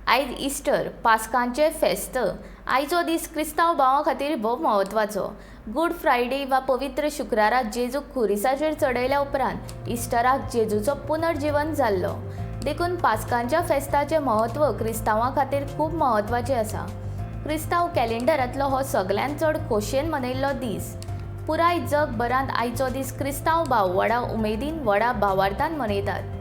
आयज इस्टर, पास्कांचें फेस्त. आयचो दीस क्रिस्तांव भावां खातीर भोव म्हत्वाचो. गूड फ्रायडे वा पवित्र शुक्रारा जेजूक खुरिसाचेर चडयल्या उपरांत इस्टराक जेजूचो पुनर्जीवन जाल्लो. देखून पास्कांच्या फेस्ताचें म्हत्व क्रिस्तांवां खातीर खूब म्हत्वाचें आसा. क्रिस्तांव कॅलेंडरांतलो हो सगल्यांत चड खोशयेन मनयल्लो दीस. पुराय जगभरांत आयचो दीस क्रिस्तांव भाव व्हडा उमेदीन, व्हडा भावार्थान मनयतात.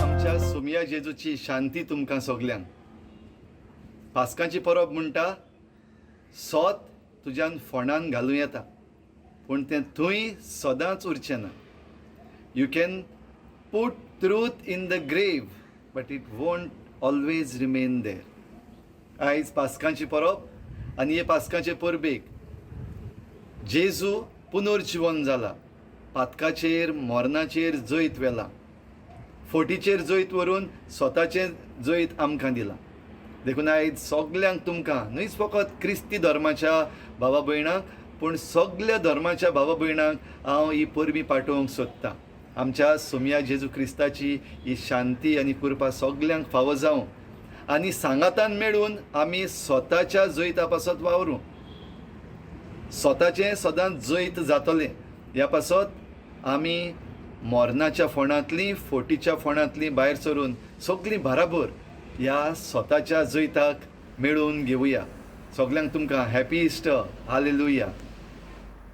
आमच्या सोमिया जेजूची शांती तुमकां सगल्यांक. पास्कांची परब म्हणटा, सोत तुज्यान फोंडान घालूं येता पूण तें थंय सदांच उरचें ना. You can put truth in the grave but it won't always remain there. आयज पास्कांची परब आनी हे पास्काचे परबेक जेजू पुनर्जिवन जाला, पातकाचेर मरणाचेर जैत व्हेलां, फोटीचेर जैत व्हरून स्वताचें जैत आमकां दिलां. देखून आयज सगल्यांक तुमकां न्हूच फकत क्रिस्ती धर्माच्या भावा भयणांक पूण सगल्या धर्माच्या भावा भयणांक हांव ही परबी पाठोवंक सोदतां. आमच्या सोमया जेजू क्रिस्ताची ही शांती आनी कृपा सगल्यांक फावो जावं आनी सांगातान मेळून आमी स्वताच्या जैता पासत वावरूं. स्वताचें सदांच जैत जातलें ह्या पासत आमी मरणाच्या फोंडांतलीं, फोटीच्या फोंडांतलीं भायर सरून सगलीं बराबर ह्या स्वताच्या जैताक मेळोवन घेवया. सगल्यांक तुमकां हॅपी इस्टर. हालेलुया.